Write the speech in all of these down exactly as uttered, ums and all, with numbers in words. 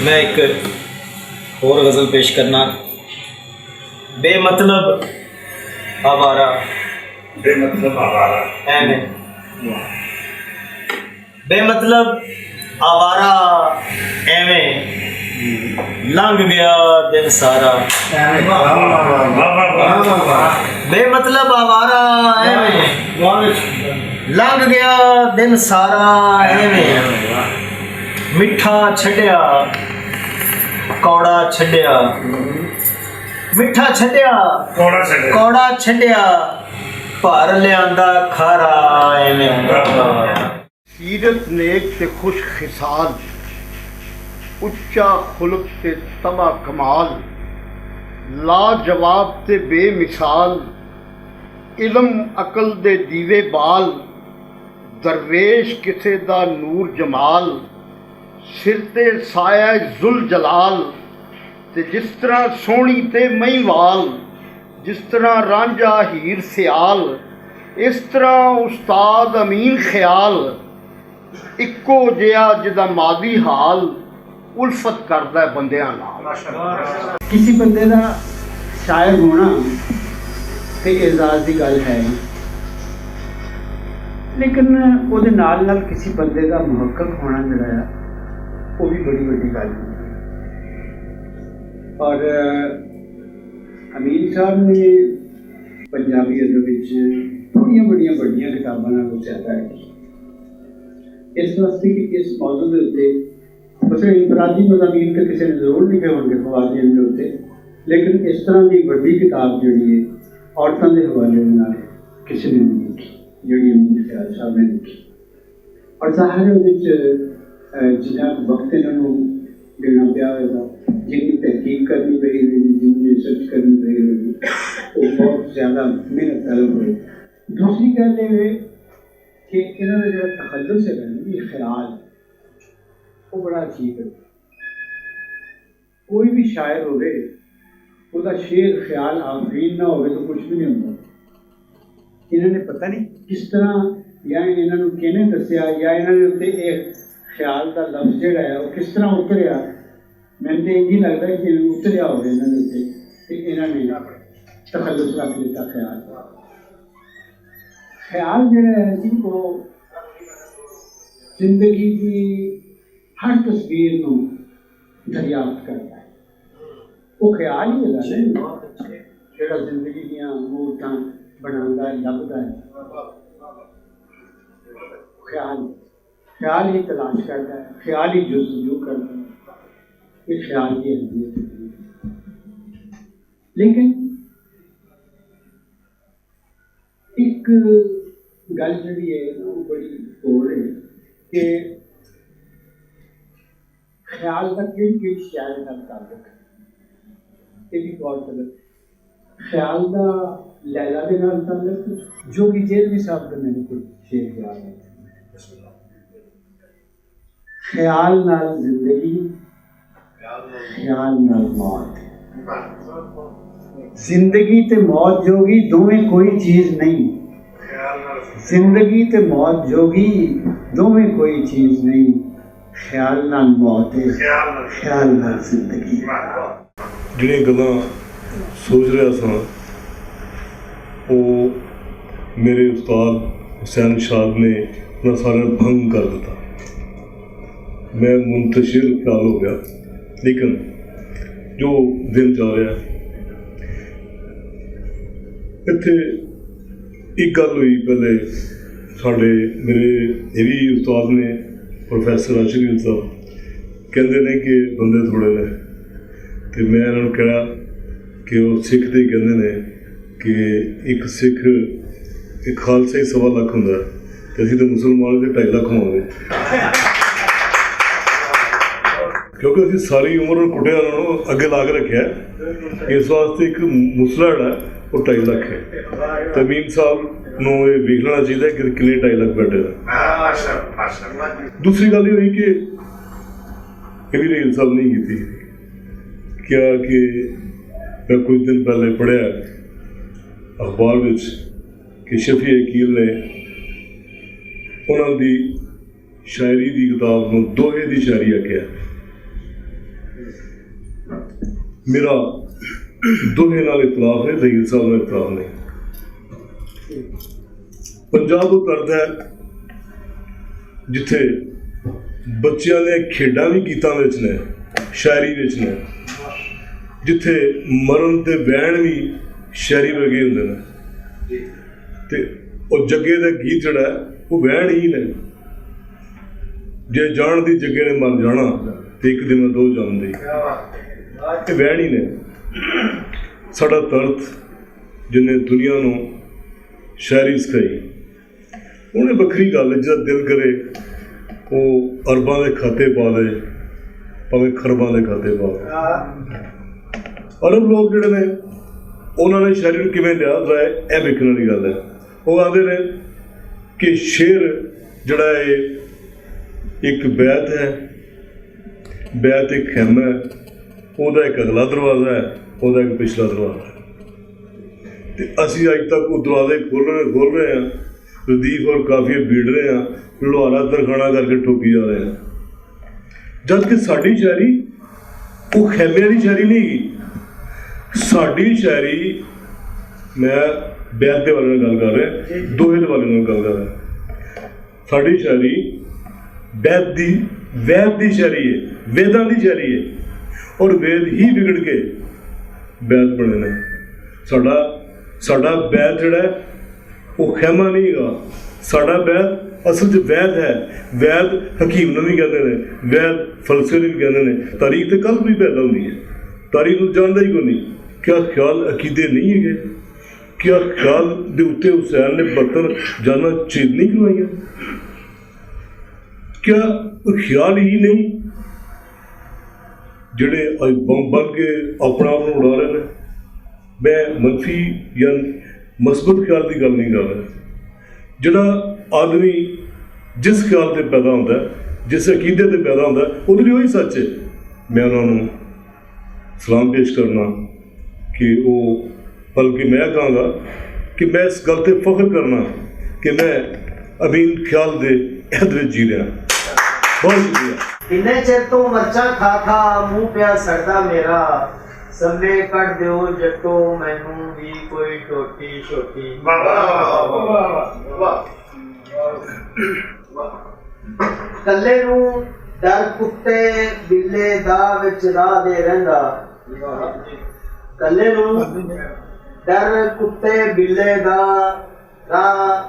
میں ایک اور غزل پیش کرنا۔ بے مطلب آوارہ، بے مطلب آوارہ۔ ایویں۔ بے مطلب آوارہ ایویں لنگ گیا دن سارا۔ بے مطلب آوارہ ایویں لنگ گیا دن سارا۔ ایویں مٹھا چھڈیا، کوڑا چھڈیا، مٹھا چھڈیا، کوڑا چھڈیا، بھر لیاندا کھارا۔ ایویں سیرت نیک تے خوش خصال، اچا خلق تے طبع کمال، لاجواب تے بے مثال، علم عقل دے دیوے بال، درویش کسے دا نور جمال، سر تے سایہ ذوالجلال، تے جس طرح سوہنی تے مئی وال، جس طرح رانجھا ہیر سیال، اس طرح استاد امین خیال، اکو جیا جدا ماضی حال، الفت کردا ہے بندیاں نال۔ کسی بندے دا شاعر ہونا تے اعزاز دی گل ہے، لیکن او دے نال نال کسی بندے دا محقق ہونا جڑا ہے، او بھی بڑی وڈی گل ہے۔ اور امین صاحب نے پنجابی ادب وچ تھوڑیاں بڑیاں وڈیاں کتاباں نال زیادہ ہے۔ اس واسطے کہ اس موضوع دے اُتے، مثلاً انفرادی مضامین تے کسی نے ضرور لکھے ہون گے خواتین دے اُتے، لیکن اس طرح دی وڈی کتاب جڑی ہے عورتاں دے حوالے دے نال کسی نے نہیں لکھی، جڑی امین خیال صاحب نے لکھی۔ اور ظاہر ہے اُس وچ، اے، جنہاں کُ وقت انہاں نوں دینا پیا ہوئے گا، جن کی تحقیق کرنی پئی ہوئی، جن کی ریسرچ کرنی پئی ہوئی، وہ بہت زیادہ محنت طلب ہوئے۔ دوسری گل یہ ہے کہ انہاں دا جڑا تخلص ہے نا، یہ خیال ہے، وہ بڑا عجیب ہے۔ کوئی بھی شاعر ہوئے، وہ دا شعر خیال آفرین نہ ہوئے تو کچھ بھی نہیں ہوتا۔ انہاں نے پتہ نہیں کس طرح، یا انہاں نوں کہنے دسیا، یا انہاں نے اتنے ایک خیال دا لفظ جڑا ہے وہ کس طرح اتریا۔ میں تے یہ لگدا ہے کہ اتریا ہوئے انہاں نے اتنے، تے انہاں نے تخلص رکھ لیتا خیال۔ خیال جڑا ہے جی، وہ زندگی کی ہر تصویر نوں دریافت کرتا ہے۔ وہ خیال ہی ہوتا ہے نا، جڑا زندگی دیاں مورتاں بناندا ہے، لبھدا ہے۔ خیال، خیال ہی تلاش کرتا ہے، خیال ہی جستجو کرتا ہے۔ یہ خیال کی اہمیت ہے۔ لیکن ایک گل جڑی ہے نا، وہ بڑی ہور ہے کہ خیال دا کئی کئی شعر نال تعلق ہے۔ یہ بھی بہت غلط ہے۔ خیال دا لیلا دے نال تعلق ہے۔ جو کہ جیلوی صاحب دا میرے کو شعر یاد ہے۔ خیال نال زندگی، خیال نال موت۔ زندگی تے موت جوگی دوویں کوئی چیز نہیں۔ زندگی تے موت جوگی دوویں کوئی چیز نہیں۔ خیال نال موت ہے، خیال نال زندگی۔ جڑیاں گلاں سوچ رہا ساں، وہ میرے استاد حسین شاد نے انہاں سارے بھنگ کر دتا۔ میں منتشر خیال ہو گیا، لیکن جو دن جا رہا ہے، اتھے ایک گل ہوئی، پہلے ساڈے، میرے، میرے استاد نے، پروفیسر اشرف صاحب، کہندے نے کہ بندے تھوڑے نے، تے میں انہاں نوں کہا کہ وہ سکھ تے کہندے نے کہ ایک سکھ، ایک خالصہ ہی سوا لکھ ہوندا ہے، تے اسی تے مسلمان تے ڈھائی لکھ ہوندا ہے۔ کیونکہ اسی ساری عمر نوں کٹیا، انہاں نوں اگے لا کے رکھیا ہے۔ اس واسطے ایک مسلح ہے، وہ ڈھائی لکھ ہے۔ تے امین صاحب نوں یہ ویکھ لینا چاہیے کہ کنے ڈھائی لکھ بیٹھے نے۔ دوسری گل یہ ہوئی کہ یہ بھی ریل صاحب نہیں کی تھی۔ کیا کہ میں کچھ دن پہلے پڑھیا اخبار وچ کہ شفیع عقیل نے انہاں دی شاعری دی کتاب نوں دوہے دی شاعری آکھیا۔ میرا دوہے نال اختلاف ہے، ظہیر صاحب نال اختلاف نہیں۔ پنجاب اتردا ہے جتھے بچیاں دے کھیڈاں وی گیتاں وچ نے، شاعری وچ نے، جتھے مرن تے وین وی شاعری ورگے ہوندے نے۔ تے او جگے دا گیت جڑا ہے، او وین ہی نے۔ جے جان دی جگے نے مر جانا، تے ایک دن دو جان دی۔ تے وین ہی نے۔ ساڈا درد جن نے دنیا نوں شاعری سکھائی، انہیں بکری گل جا دل کرے، وہ ارباں دے کھاتے پا دے، پاویں کھرباں دے کھاتے پا دے۔ عرب لوگ جڑے نے، انہاں نے شاعری نوں کیویں لیا ذرا، اے ویکھن والی گل ہے۔ وہ آدھے نے کہ شعر جڑا ہے، ایک بیت ہے، بیت ایک خیمہ ہے، او دا ایک اگلا دروازہ ہے، او دا ایک پچھلا دروازہ ہے۔ تے اسی اج تک وہ دروازے کھول رہے کھول رہے ہیں، ردیف اور قافیے بیڑ رہے ہیں، لوہارا ترخانہ کر کے ٹھوکی جا رہے ہیں۔ جد کہ ساڈی شاعری وہ خیمے والی شاعری نہیں گی۔ ساڈی شاعری، میں بیت دے والے نال گل کر رہا، دوہے دے والے نال گل کر رہا۔ ساڈی شاعری بیت دی، وید دی شاعری ہے، ویداں دی شاعری ہے۔ اور وید ہی وگڑ کے بیت بنے نے۔ ساڈا ساڈا بیت جڑا ہے، وہ خیمہ نہیں گا۔ ساڈا بیت اصل چ وید ہے۔ وید حکیم نوں بھی کہندے نے، وید فلسفے نوں بھی کہندے نے۔ تاریخ تے کل بھی پیدا ہوندی ہے، تاریخ نوں جاندا ہی کوئی نہیں۔ کیا خیال عقیدے نہیں ہے؟ کیا خیال دے اُتے حسین نے بہتر جانا چیز نہیں کروائیاں؟ کیا کوئی خیال ہی نہیں؟ جڑے اج بم بن کے اپنا آپ نوں اڑا رہے نے۔ میں منفی یا مثبت خیال دی گل نہیں کر رہا۔ جڑا آدمی جس خیال تے پیدا ہوندا ہے، جس عقیدے تے پیدا ہوندا ہے، اودے لئی وہی سچ ہے۔ میں انہاں نوں سلام پیش کرنا کہ وہ، بلکہ میں کہاں گا کہ میں اس گل تے فخر کرنا کہ میں امین خیال دے عہد وچ جی رہا۔ بہت شکریہ۔ کنے چر تو مرچاں کھا کھا منہ پیا سڑدا میرا، سمے کڈ دیو جٹو مینوں وی کوئی ٹوٹی شوٹی۔ واہ، واہ، واہ، واہ، واہ۔ کلے نوں ڈر کتے بلے دا وچ راہ دے رہندا۔ کلے نوں ڈر کتے بلے دا راہ،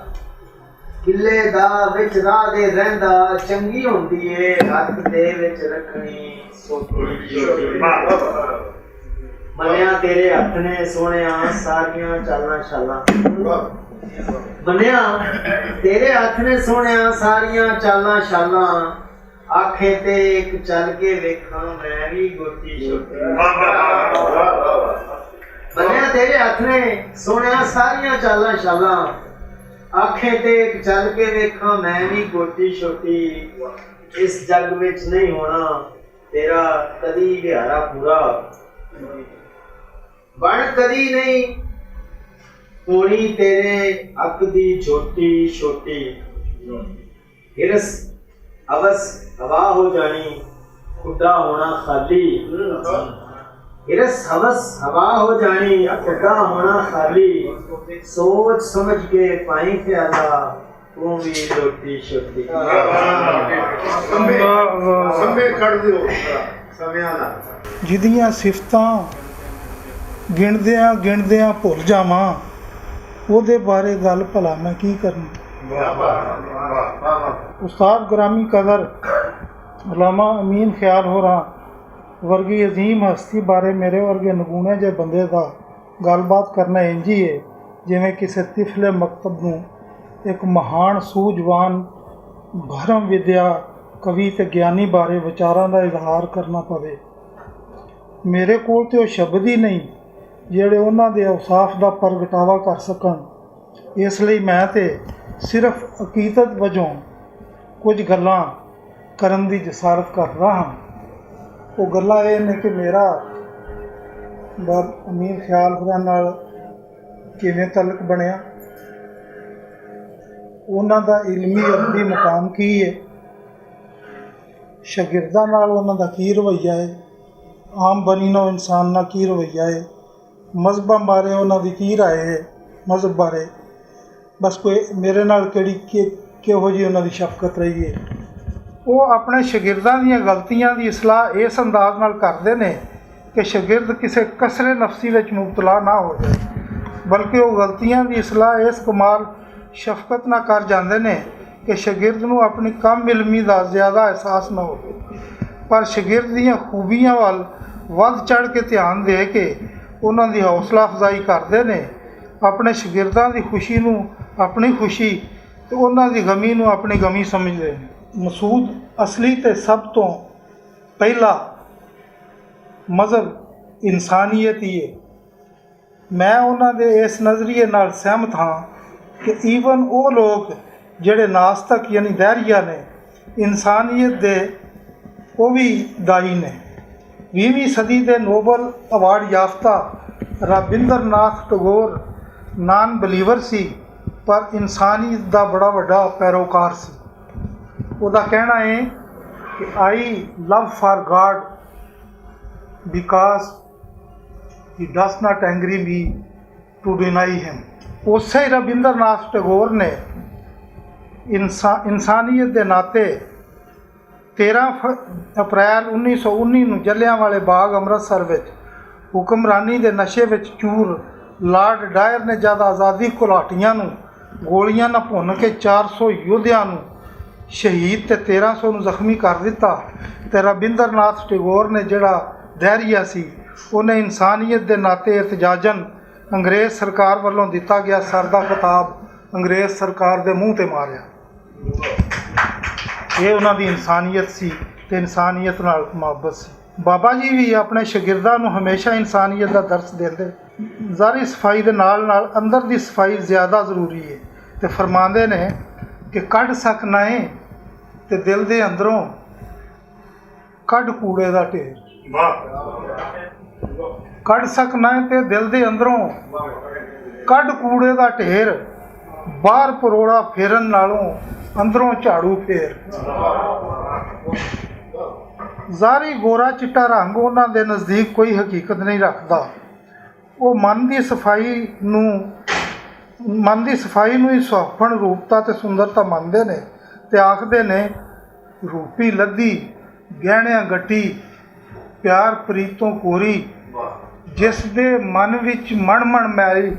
بلے دا وچ راہ دے رہندا، چنگی ہوندی اے ہتھ دے وچ رکھنی سوٹی۔ منیا تیرے ہتھ نے سوہنیا ساریاں چالاں شالاں۔ منیا تیرے ہتھ نے سوہنیا ساریاں چالاں شالاں، آکھیں تے ایک چل کے ویکھاں میں وی گوٹی شوٹی۔ منیا تیرے ہتھ نے سوہنیا ساریاں چالاں شالاں، آکھیں تے ایک چل کے ویکھاں میں وی گوٹی شوٹی۔ اس جگ وچ نہیں ہونا تیرا کدی وہارا پورا، بن کدی نہیں ہونی تیرے حق دی جھوٹی شوٹی۔ ہرس ہوس ہوا ہو جانی، کھڈا ہونا خالی۔ ہرس ہوس ہوا ہو جانی، کھڈا ہونا خالی۔ سوچ سمجھ کے پائی خیالا، توں وی لوٹی شوٹی۔ سمے کٹ دیو، سمے آنا۔ جدیاں صفتاں گندیاں گندیاں بھل جاواں، اوہدے بارے گل بھلا میں کی کرنی؟ استاد گرامی قدر علامہ امین خیال ہوراں ورگی عظیم ہستی بارے میرے ورگے نگونے جے بندے دا گل بات کرنا انجی ہے، جیویں کسے طفل مکتب نوں ایک مہان سوجوان بھرم ودیا کوی تے گیانی بارے وچاراں دا اظہار کرنا پوے۔ میرے کول تے او شبد ہی نہیں جڑے انہاں دے اوصاف دا پرگٹاوا کر سکن۔ اس لئی میں تے صرف عقیدت وجوں کچھ گلاں کرن دی جسارت کردا ہاں۔ او گلاں اے نے کہ میرا باب امیر خیال ہوراں نال کیویں تعلق بنیا، انہاں دا علمی ادبی مقام کی ہے، شاگرداں نال انہاں دا کی رویہ ہے، عام بنی نو انسان نال کی رویہ ہے، مذہباں بارے انہاں دی کی رائے ہے، مذہب بارے بس کوئی میرے نال کیڑی کہ- کہو جی انہاں دی شفقت رہی ہے۔ وہ اپنے شاگرداں دیاں غلطیاں دی اصلاح اس انداز نال کردے نے کہ شاگرد کسے کثر نفسی وچ مبتلا نہ ہو جائے، بلکہ وہ غلطیاں دی اصلاح اس کمال شفقت نہ کر جاندے نے کہ شاگرد نوں اپنی کم علمی دا زیادہ احساس نہ ہووے، پر شاگرد دیاں خوبیاں ول ودھ چڑھ کے دھیان دے کے انہاں دی حوصلہ افزائی کردے نے۔ اپنے شاگرداں دی خوشی نوں اپنی خوشی تے انہاں دی غمی نوں اپنی غمی سمجھدے نے۔ مسعود اصلی تے سب توں پہلا مذہب انسانیت ہی ہے۔ میں انہاں دے اس نظریے نال سہمت ہاں کہ ایون او لوگ جڑے ناستک یعنی دہریہ نے، انسانیت دے او وی دائی نے۔ ویہویں صدی دے نوبل ایوارڈ یافتہ رابندر ناتھ ٹیگور نان بلیور سی، پر انسانیت دا بڑا وڈا پیروکار سی۔ اوہدا کہنا ہے کہ I love for God because he does not angry me to deny hmm. اسے رابندر ناتھ ٹیگور نے انسا- انسانیت دے ناطے تیرہ اپریل انیس سو انی نوں جلیاں والے باغ امرتسر وچ حکمرانی دے نشے وچ چور لارڈ ڈائر نے جد آزادی کلاٹیاں نوں گولیاں نہ بھن کے چار سو یودھیاں نوں شہید تے تیرہ سو نوں زخمی کر دتا، تے رابندر ناتھ ٹیگور نے جڑا دہریا سی، انہیں انسانیت دے ناطے احتجاجن انگریز سرکار ولوں دتا گیا سر دا خطاب انگریز سرکار دے منہ تے ماریا۔ یہ انہاں دی انسانیت سی تے انسانیت نال محبت سی۔ بابا جی وی اپنے شاگرداں نوں ہمیشہ انسانیت دا درس دیندے۔ ظاہری صفائی دے نال نال اندر دی صفائی زیادہ ضروری ہے، تے فرماندے نے کہ کڈ سک نائیں تے دل دے اندروں کڈ کوڑے دا ڈھیر۔ کڈ سک نائیں تے دل دے اندروں کڈ کوڑے دا ڈھیر۔ باہر پروڑا پھیرن نالوں اندروں جھاڑو پھیر۔ ظاہری گورا چٹا رنگ انہاں دے نزدیک کوئی حقیقت نہیں رکھدا۔ وہ من دی صفائی نوں من دی صفائی نوں ہی سوہپن روپتا تے سندرتا مندے نے، تے آکھدے نے، روپی لدی گہنیاں گٹی، پیار پریتوں کوری، جس دے من وچ مڑ مڑ میل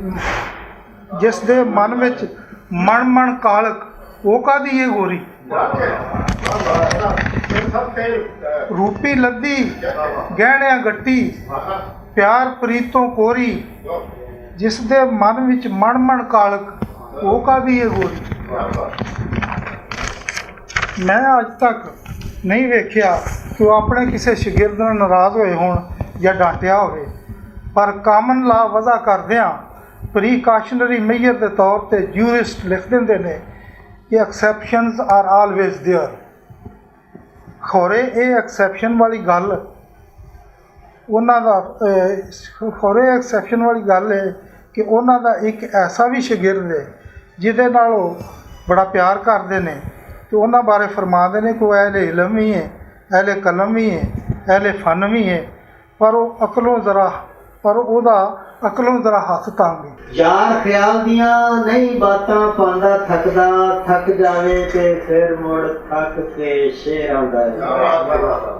جس دے من وچ مڑ مڑ کالک، او کادی اے گوری؟ روپی لدی گہنیاں گٹی، پیار پریتوں کوری، جس دے من وچ مڑ مڑ کالک، او کادی اے گوری؟ میں اج تک نہیں ویکھیا کہ وہ اپنے کسے شاگرد نال ناراض ہوئے ہون یا ڈانٹیا ہوئے، پر کامن لا وضع کردیاں پریکاشنری میئر دے طور تے جیورسٹ لکھ دیندے نے کہ ایکسیپشنز آر آلویز دیئر۔ خورے اے ایکسیپشن والی گل انہاں دا، اے، خورے ایکسیپشن والی گل ہے کہ انہاں دا ایک ایسا بھی شاگرد ہے جہدے نال او بڑا پیار کردے نے، تے انہاں بارے فرما دے نے کہ وہ اہل علم بھی ہے، اہل قلم بھی ہے، اہل فن بھی ہے، پر وہ عقلوں ذرا پر او دا عقلوں ذرا ہاتھ تنگ ہے۔ یار خیال دیاں نہیں باتاں پاندا تھکدا، تھک جاوے تے پھر مڑ تھک کے شعر آندا ہے۔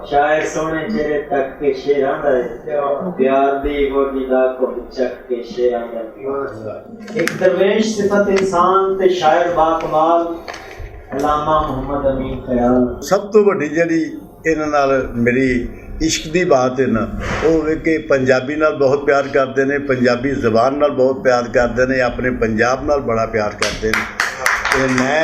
شاعر سوہنے چہرے تک کے شعر آندا ہے۔ پیار دی گوڈی دا گھٹ چک کے شعر آندا ہے۔ ایک درویش صفت انسان تے شاعر باکمال علامہ محمد امین خیال۔ سب تو وڈی جڑی انہاں نال میری عشق دی بات ہے نا، او ہوئے کہ پنجابی نال بہت پیار کردے نے، پنجابی زبان نال بہت پیار کردے نے، اپنے پنجاب نال بڑا پیار کردے نے۔ تے میں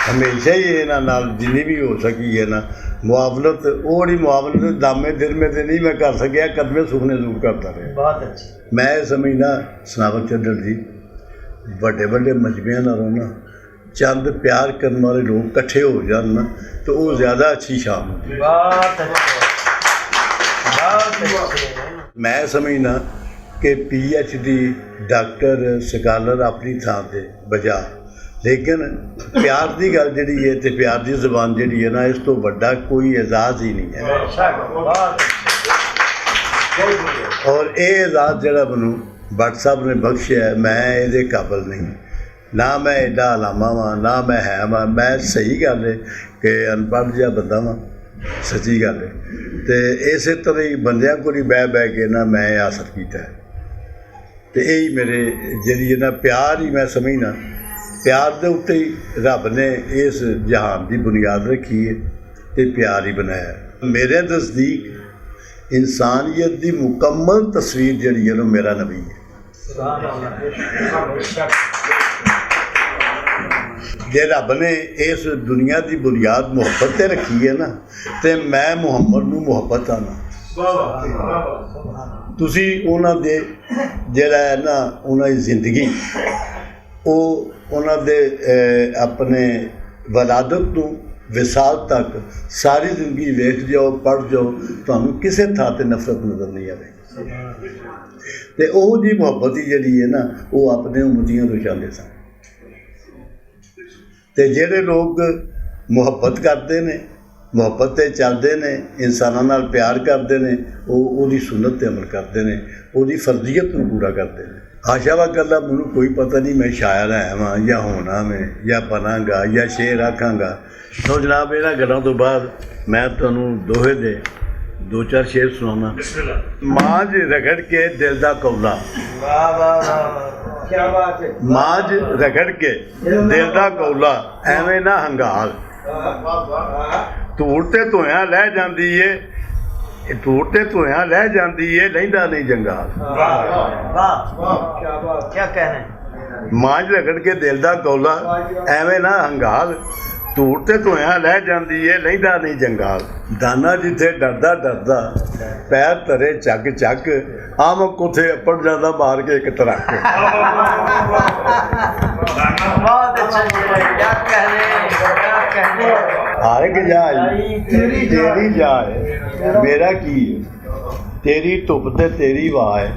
ہمیشہ ہی انہاں نال جنی بھی ہو سکی ہے نا، معاونت، او جڑی معاونت دامے درمے تے نہیں میں کر سکیا، قدمے سکھنے ضرور کردا رہیا۔ بہت اچھا۔ میں سمجھنا سناوت چدر جی، وڈے وڈے مجمعیاں نال ہونا، چند پیار کرن والے لوگ کٹھے ہو جان نا، تو وہ زیادہ اچھی شام ہوتی ہے۔ بہت اچھے، بہت اچھے۔ میں سمجھنا کہ P H D, doctor, scholar اپنی تھاں تے بجا، لیکن پیار دی گل جڑی ہے تے پیار دی زبان جڑی ہے نا، اس تو وڈا کوئی اعزاز ہی نہیں ہے۔ اور اے اعزاز جڑا مینوں بٹ صاحب نے بخشیا ہے، میں اے دے قابل نہیں۔ نہ میں ایڈا علامہ واں، نہ میں ہے واں۔ میں، صحیح گل ہے کہ ان پڑھ جہا بندہ واں، سچی گل ہے۔ تے اسے طرح ہی بندیاں کول ہی بہ بہ کے نہ میں اے حاصل کیتا ہے۔ تے یہی میرے، جڑی ہے نا، پیار ہی میں سمجھنا، پیار دے اُتے ہی رب نے اس جہان دی بنیاد رکھی ہے تے پیار ہی بنایا ہے۔ میرے نزدیک انسانیت دی مکمل تصویر جڑی ہے نا، میرا نبی ہے۔ جے رب نے اس دنیا دی بنیاد محبت تے رکھی ہے نا، تے میں محمد نوں محبت آنا۔ تسی انہاں دے، جڑا ہے نا، انہاں دی زندگی، او انہاں دے، اے، اپنے ولادت توں وصال تک ساری زندگی ویکھ جاؤ، پڑھ جاؤ، تانوں کسے تھاں تے نفرت نظر نہیں آوے۔ تے او جی محبت ہی جڑی ہے نا، او اپنے امتیاں نوں چاہندے سن۔ تے جڑے لوگ محبت کردے نے، محبت تے چلدے نے، انساناں نال پیار کردے نے، او اودی سنت تے عمل کردے نے، اودی فرضیت نوں پورا کردے نے۔ آشا وا کلا مینوں کوئی پتہ نہیں، میں شاعر آیا واں یا ہونا میں یا بناں گا یا شعر آکھاں گا۔ سو جناب، انہاں گلاں تو بعد میں تانوں دوہے دے دو چار شعر سنانا۔ بسم اللہ۔ مانج رگڑ کے دل دا کولا۔ واہ، واہ، واہ، واہ۔ کیا بات ہے۔ مانج رگڑ کے دل دا کولا، ایویں نہ ہنگال۔ واہ، واہ، واہ۔ دھوڑ تے دھویاں لہ جاندی اے، دھوڑ تے دھویاں لہ جاندی اے، لیندا نہیں جنگال۔ واہ، واہ، واہ، کیا بات۔ کیا کہنے۔ مانج رگڑ کے دل دا کولا، ایویں نہ ہنگال۔ دھوڑ تے دھویاں لہ جاندی اے، لیندا نہیں جنگال۔ دانا جتھے ڈردا ڈردا، پیر ترے چک چک، آمک اتھے اپڑ جاندا مار کے اک ترک۔ بہت اچھا جی، کیا کہنے، کیا کہنے۔ ہر ایک جائے تیری جائے، میرا کی ہے؟ تیری دھپ تے تیری واہ ہے،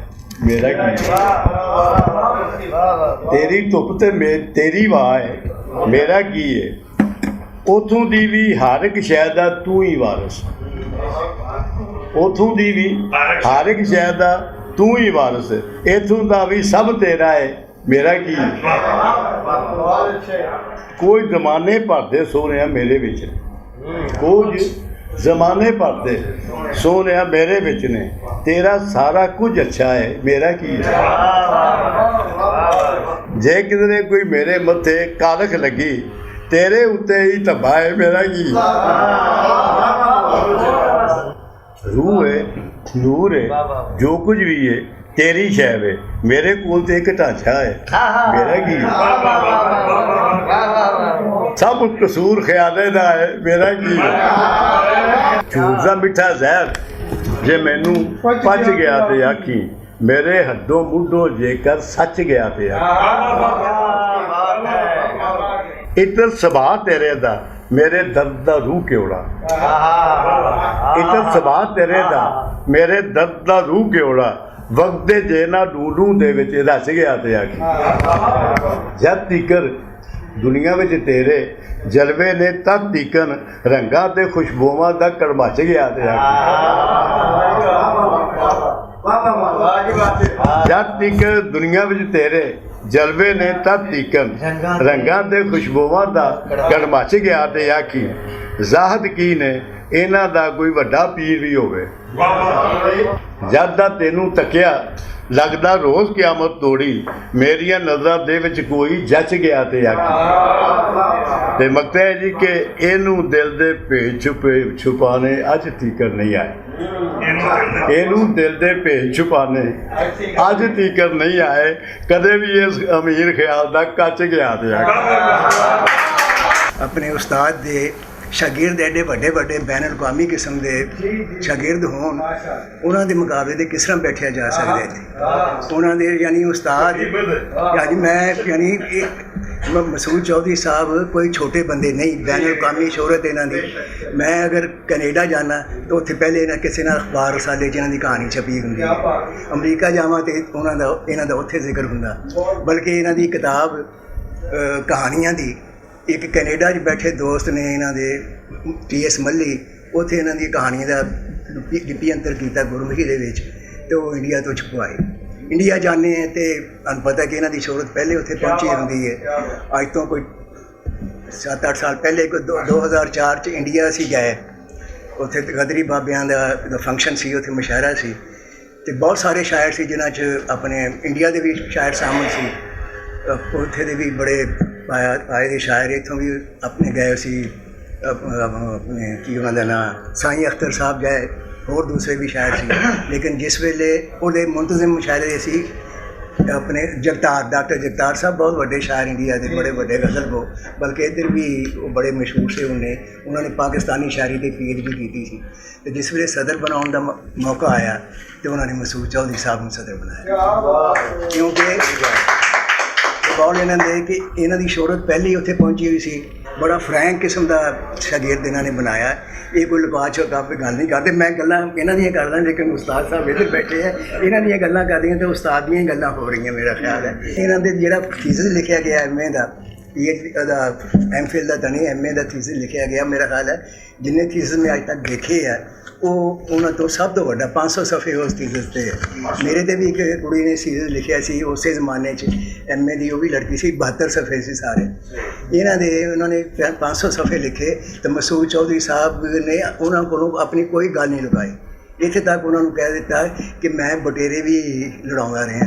میرا کی ہے؟ تیری دھپ تے مے-، تیری واہ ہے، میرا کی ہے؟ اتھوں دی وی ہر ایک شے دا توں ہی وارث۔ اتھوں دی وی ہر ایک شے دا توں ہی وارث۔ اتھوں دا وی سب تیرا ہے، میرا کی؟ کچھ زمانے بھر دے سونیا میرے وچ، کچھ زمانے بھر دے سونیا میرے وچ نے۔ تیرا سارا کچھ اچھا ہے، میرا کی؟ جے کدرے کوئی میرے متھے کالک لگی، تیرے اُتے ہی تباہ ہے، میرا کی؟ روح ہے، نور ہے، جو کچھ بھی ہے، تیری شے وے۔ میرے کول تے ایک ڈھانچہ ہے، میرا کی؟ سب قصور خیالے دا ہے، میرا کی؟ جھوٹ دا میٹھا زہر جے مینوں پچ گیا تے آکھی، میرے ہڈوں مڈوں جے کر سچ گیا تے آکھی۔ اتر سبھا تیرے دا، میرے درد دا روح کیوڑا۔ اتر سبھا تیرے دا، میرے درد دا روح کیوڑا۔ وقت دے جے نہ ڈوں ڈوں دے وچ رچ گیا تے آکھی۔ جد تیکر دنیا وچ تیرے جلوے نے، تد تیکن رنگاں تے خوشبوواں دا کڑمچ گیا تے آکھی۔ جد تیکن دنیا وچ تیرے جلوے نے، تد تیکن رنگاں تے خوشبوواں دا کڑمچ گیا تے آکھی۔ زاہد کی نے، انہاں دا کوئی وڈا پیر وی ہووے۔ جد دا تینوں تکیا، لگدا روز قیامت توڑی، میریاں نظراں دے وچ کوئی جچ گیا تے آکھی۔ تے مکتا ہے جی کہ اینوں دل دے بھیج چھپے، چھپانے اج تیکر نہیں آئے۔ اینوں دل دے بھیج چھپانے اج تیکر نہیں آئے۔ کدے بھی اس امیر خیال دا کچ گیا تے آکھی۔ اپنے استاد دے شاگرد ایڈے وڈے وڈے بین الاقوامی قسم دے شاگرد ہون، انہاں دے مقابلے دے کس طرح بیٹھیا جا سکدا ہے؟ انہاں دے، یعنی، استاد، یعنی، میں، یعنی، ایک مسعود چوہدری صاحب کوئی چھوٹے بندے نہیں، بین الاقوامی شہرت انہاں دی۔ میں اگر کینیڈا جانا تو اتھے پہلے انہاں کسے نال اخبار رسالے چ انہاں دی کہانی چھپی ہوندی ہے۔ امریکہ جاواں تے انہاں دا، انہاں دا اتھے ذکر ہوندا، بلکہ انہاں دی کتاب، اہ، کہانیاں دی، ایک کینیڈا چ بیٹھے دوست نے انہاں دے، ٹی ایس ملی، اتھے انہاں دی کہانی دا لپی، لپی انتر کیتا گرمکھی دے وچ، تے او انڈیا تو چھپوائی۔ انڈیا جانے ہیں تے تہانوں پتہ کہ انہاں دی شہرت پہلے اتھے پہنچی ہوندی ہے۔ اج تو کوئی ست اٹھ سال پہلے، کوئی دو، دو ہزار چار چ انڈیا سی گئے، اتھے غدری بابیاں دا، دا فنکشن سی، اتھے مشاعرہ سی، تے بہت سارے شاعر سی جنہاں چ اپنے انڈیا دے بھی شاعر شامل سی۔ اتھے دے بھی بڑے پایا، پائے دے شاعر اتھوں بھی اپنے گئے سی، اپ-، اپنے کی انہاں دا ناں، سائیں اختر صاحب گئے، اور دوسرے بھی شاعر سی۔ لیکن جس ویلے انہاں دے منتظم مشاعرے سی، اپنے جگتار، ڈاکٹر جگتار صاحب بہت وڈے شاعر انڈیا دے، بڑے وڈے غزل گو، بلکہ ادھر بھی وہ بڑے مشہور سے انہیں، انہوں نے پاکستانی شاعری تے پی ایچ ڈی کی سی۔ تے جس ویلے صدر بناؤن دا م-، موقع آیا تے انہوں نے مسعود چوہدری صاحب نوں صدر بنایا، کیونکہ بول انہاں دے کہ انہاں دی شہرت پہلے ہی اتھے پہنچی ہوئی سی۔ بڑا فرینک قسم دا شاگرد انہاں نے بنایا۔ یہ کوئی لکا چھپا پہ گل نہیں کرتے، میں گلاں انہاں دیاں کردا، لیکن استاد صاحب ادھر بیٹھے ہیں، انہاں دیاں گلاں کر رہی ہیں تے استاد دیاں ہی گلاں ہو رہی ہیں، میرا خیال ہے۔ انہاں دے جڑا تھیسس لکھیا گیا ایم اے دا، پی ایچ ڈی دا، ایم فل دا تاں نہیں، ایم اے دا تھیسس لکھیا گیا، میرا خیال ہے جنہیں تھیسس میں اج تک دیکھے ہے، وہ انہاں تو سب تو وڈا، پانچ سو صفحے اس تھیسس تے ہے۔ میرے تے بھی ایک کڑی نے تھیسس لکھیا سی اسے زمانے چ، ایم اے دی، وہ بھی لڑکی سی، بہتر صفحے سی سارے۔ انہاں دے، انہوں نے پانچ سو صفحے لکھے، تو مسعود چوہدری صاححب نے انہاں کو اپنی کوئی گل نہیں لکائی۔ اتھے تک انہاں نوں کہہ دتا کہ میں بٹیرے بھی لڑاؤندا رہیا۔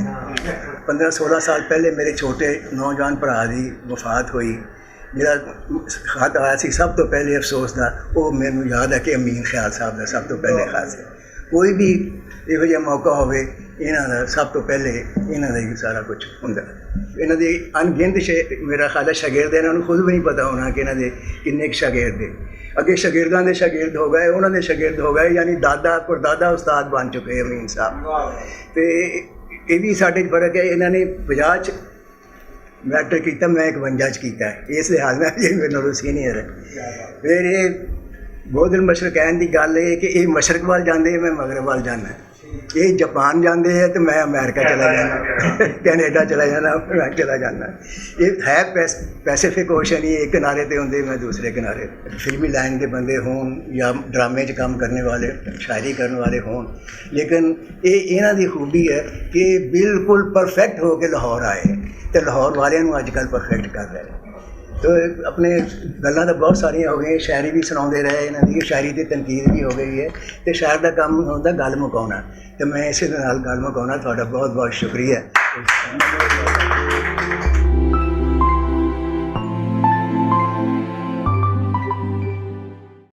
پندرہ سولہ سال پہلے میرے چھوٹے نوجوان بھرا دی وفات ہوئی، میرا خط آیا سی سب تو پہلے افسوس دا، وہ مینوں یاد ہے کہ امین خیال صاحب دا سب تو پہلے خط سی۔ کوئی بھی یہو جہا موقع ہوئے، انہاں دا سب تو پہلے انہاں دا ہی سارا کچھ ہوندا۔ انہاں دے ان گنت شے-، میرا خیال ہے شاگرد انہاں نوں خود بھی نہیں پتا ہونا کہ انہاں دے کنے کُ شاگرد نے۔ اگے شاگرداں دے شاگرد ہو گئے، انہاں دے شاگرد ہو گئے، یعنی دادا پر دادا استاد بن چکے امین صاحب۔ تے یہ بھی ساڈے فرق ہے، انہاں نے پنجاہ چ میٹرک کیتا، میں اکونجا چ کیتا ہے۔ اس لحاظ نال یہ میرے نالوں سینئر ہے۔ پھر یہ بودل مشرقین دی گل ہے کہ یہ مشرق وال جاندے، میں مغرب وال جانا۔ یہ جاپان جاندے ہے تو میں امریکہ چلا جانا، کینیڈا چلا جانا، میں چلا جانا۔ یہ ہے پیس-، پیسیفک اوشن ہی، ایک کنارے تے ہوندے، میں دوسرے کنارے۔ فلمی لائن دے بندے ہون یا ڈرامے چ کام کرنے والے، شاعری کرنے والے ہون، لیکن یہ انہاں دی خوبی ہے کہ بالکل پرفیکٹ ہو کے لاہور آئے تے لاہور والے نوں اج کل پرفیکٹ کر رہے ہیں۔ تو اپنے گلاں تو بہت ساریاں ہو گئیں، شاعری بھی سناؤندے رہے، انہاں دی شاعری تے تنقید بھی ہو گئی ہے۔ تے شاعر دا کم ہوندا گل مکاؤنا، تے میں اسے دے نال گل مکاؤنا۔ تہاڈا بہت بہت شکریہ۔